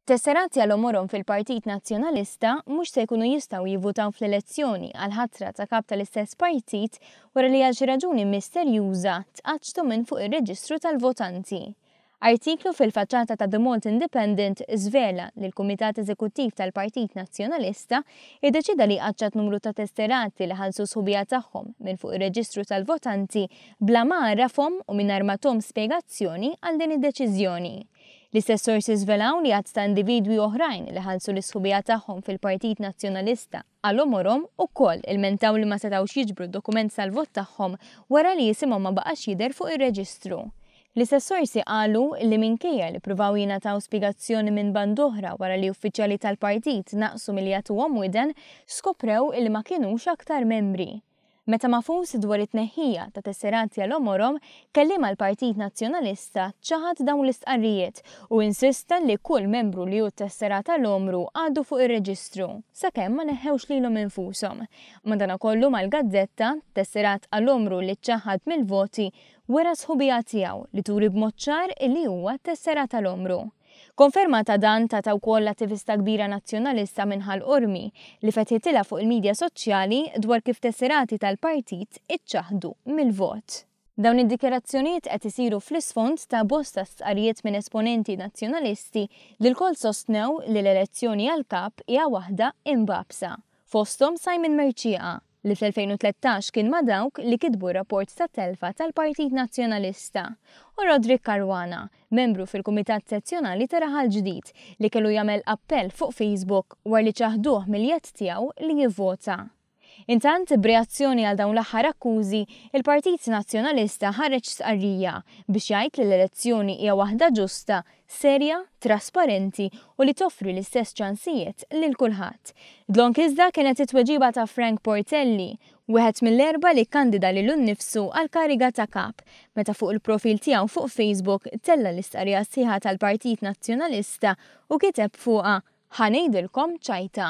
Tesserati għal għomorhom fil-Partit Nazzjonalista mhux se jkunu jistgħu jivvutaw fl-elezzjoni għall-ħatra ta' kap tal-istess partit wara li għal xi raġuni misterjuża tqaċċtu minn fuq ir-reġistru tal-votanti. Artiklu fil-faċċata ta' The Malta Independent żvela li l-Kumitat Eżekuttiv tal-Partit Nazzjonalista iddeċieda li jqaċċat numru ta' tesserati li ħallsu s-sħubija tagħhom minn fuq ir-reġistru tal-votanti bla ma għarrafhom u mingħajr ma thom spjegazzjoni għal din id-deċiżjoni. L-istess sorsi żvelaw li għadd ta' individwi oħrajn li ħallsu l-isħubija tagħhom fil-Partit Nazzjonalista għal għomorhom ukoll ilmentaw li ma setgħux jiġbru d-dokument tal-vot tagħhom wara li isimhom ma baqax jidher fuq ir-reġistru. L-istess sorsi qalu li minkejja li ppruvaw jingħataw spjegazzjoni minn band'oħra wara li uffiċjali tal-partit naqsu milli jagħtuhom widen, skoprew li ma kinux aktar membri. Meta magħfus dwar it-tneħħija ta' tesserati għal għomorhom, kelliem għall-Partit Nazzjonalista ċaħad dawn l-istqarrijiet u insista li kull membru li hu tesserat għal għomru għadu fuq ir-reġistru, sakemm ma neħħewx lilhom infushom. Madanakollu mal-gazzetta, tesserat għal għomru li ċċaħħad mill-voti wera s-sħubija tiegħu li turi b'mod ċar illi huwa tesserat għal għomru. Konferma ta' dan tatha wkoll l-attivista kbira Nazzjonalista minn Ħal Qormi li fetħitilha fuq il-midja soċjali dwar kif tesserati tal-partit iċċaħħdu mill-vot. Dawn id-dikjarazzjonijiet qed isiru fl-isfond ta' bosta stqarrijiet minn esponenti Nazzjonalisti li lkoll sostnew li l-elezzjoni għall-Kap hija waħda imbagħbsa, fosthom Simon Mercieca, li fl-2013 kien ma' dawk li kitbu r-rapport tat-telfa tal-Partit Nazzjonalista, u Roderick Caruana, membru fil-Kumitat Sezzjonali ta' Raħal Ġdid, li kellu jagħmel appell fuq Facebook wara li ċaħduh mill-jedd tiegħu li jivvota. Intant, b'reazzjoni għal dawn l-aħħar akkużi, il-Partit Nazzjonalista ħareġ stqarrija biex jgħid li l-elezzjoni hija waħda ġusta serja, trasparenti u li toffri l-istess ċansijiet lil kulħadd. Dlonk iżda kienet it-tweġiba ta' Frank Portelli, wieħed mill-erbgħa li kkandida lilu nnifsu għall-kariga ta' Kap, meta fuq il-profil tiegħu fuq Facebook tella' l-istqarrija sħiħa tal-Partit Nazzjonalista u kiteb fuqha, Ħa ngħidilkom ċajta.